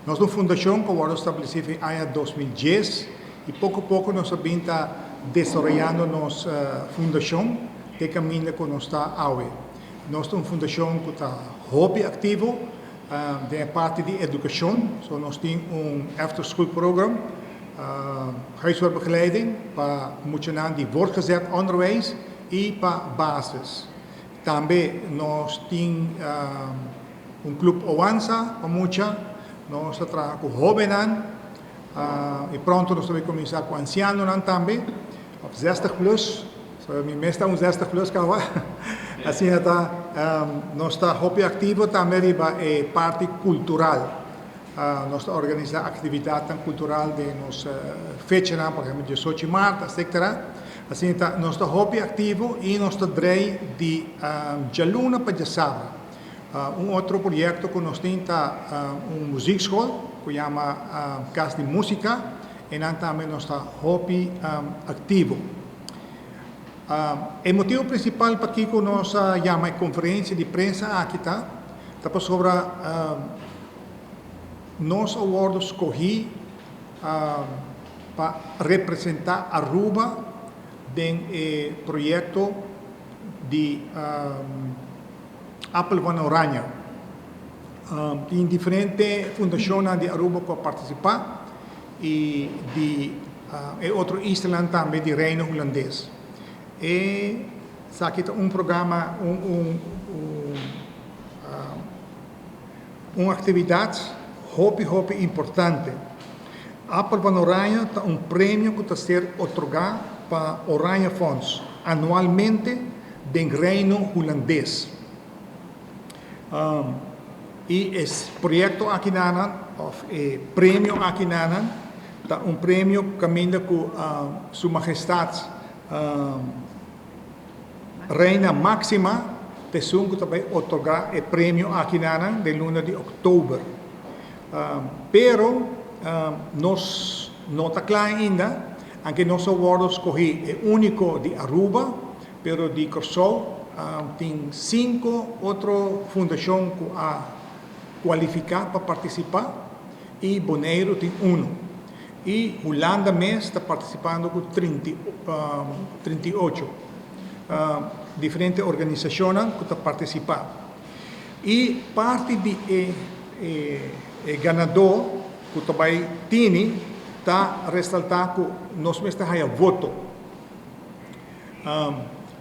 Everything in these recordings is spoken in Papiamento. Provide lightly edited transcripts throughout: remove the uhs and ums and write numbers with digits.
Nos ta un fundashon ku a wòrdu establesí fin aña 2010 i poko poko nos a bin ta desaroyando nos fundashon te kaminda ku nos ta awe. Nos ta un fundashon ku ta hopi aktivo den e parti di edukashon. So nos tin un after school program, huiswerkbegeleiding pa muchanan di voortgezet onderwijs i pa basis. Tambe nos tin un club Owansa pa mucha, nos ta traha ku hóbennan i pronto nos ta bai kuminsá ku ansianonan tambe, òf 60 plus, so mi mes ta un 60 plus kaba. Asina ta, nos ta hopi aktivo tambe riba e parti kultural. Nos ta organisá aktividatnan kultural den nos fechanan, por ehempel 18 mart, etcetera. Asina ta, nos ta hopi aktivo i nos ta drei di djaluna pa djasabra. Un otro proyekto ku nos tin ta un muziekschool ku yama Kas di Músika, einan tambe nos ta hopi aktivo. E motibu prinsipal pakiko nos a yama e konferensia di prensa aki ta, ta pasobra nos a wòrdu skohí pa representá Aruba den e proyekto di Appel van Oranje. Tin diferente fundashonnan di Aruba ku a partisipá i di e otro islanan tambe di Reino Hulandes. Esaki ta un programa, un Un aktividat hopi hopi importante. Appel van Oranje ta un premio ku ta ser otorgá pa Oranje Fonds anualmente den Reino Hulandes. I e proyekto aki nanan òf e premio aki nanan ta un premio kaminda ku Su Mahestat Reina Máxima ta esun ku ta bai otorgá e premio aki nanan den luna di òktober. Pero nos no ta kla ainda, anke nos a wòrdu skohí e úniko di Aruba, pero di Kòrsou tin sinku otro fundashon ku a kualifiká pa partisipá i Boneiru tin unu. I Hulanda mes ta partisipando ku 38 diferente organisashonnan ku ta partisipá. I parti di e e ganadó ku ta bai tini ta resaltá ku nos mester haya voto.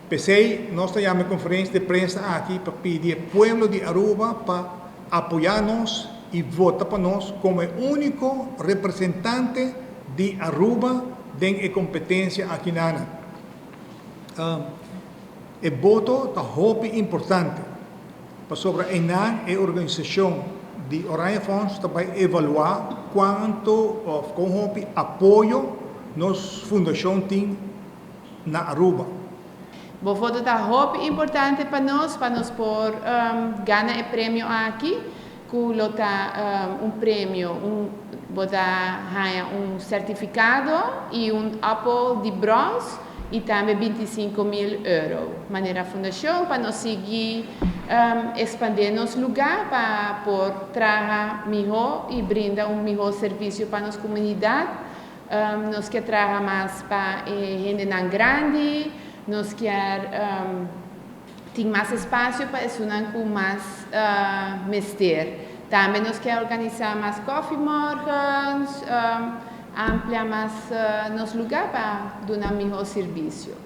P'esei nos ta yama e konferensia di prensa aki pa pidi e pueblo di Aruba pa apoyá nos i vota pa nos komo e úniko representante di Aruba den e kompetensia akinana. E boto ta hopi importante pasobra einan e organisashon di Oranje Fonds ta bai evaluá kuantu òf kon hopi apoyo nos fundashon tin na Aruba. Bo voto ta hopi importante pa nos, pa nos por gana e premio aki, ku lo ta un premio, un bo ta haña un sertifikado i un appel di brons i tambe 25.000 euro. Manera fundashon pa nos sigui ekspandé nos lugá pa por traha mihó i brinda un mihó servisio pa nos komunidat. Nos kier traha mas pa e hendenan grandi, nos kier tin mas espasio pa esunnan ku mas mester. Tambe nos kier organisá mas kòfimorgens, amplia mas nos lugá pa duna mihó sirbisio.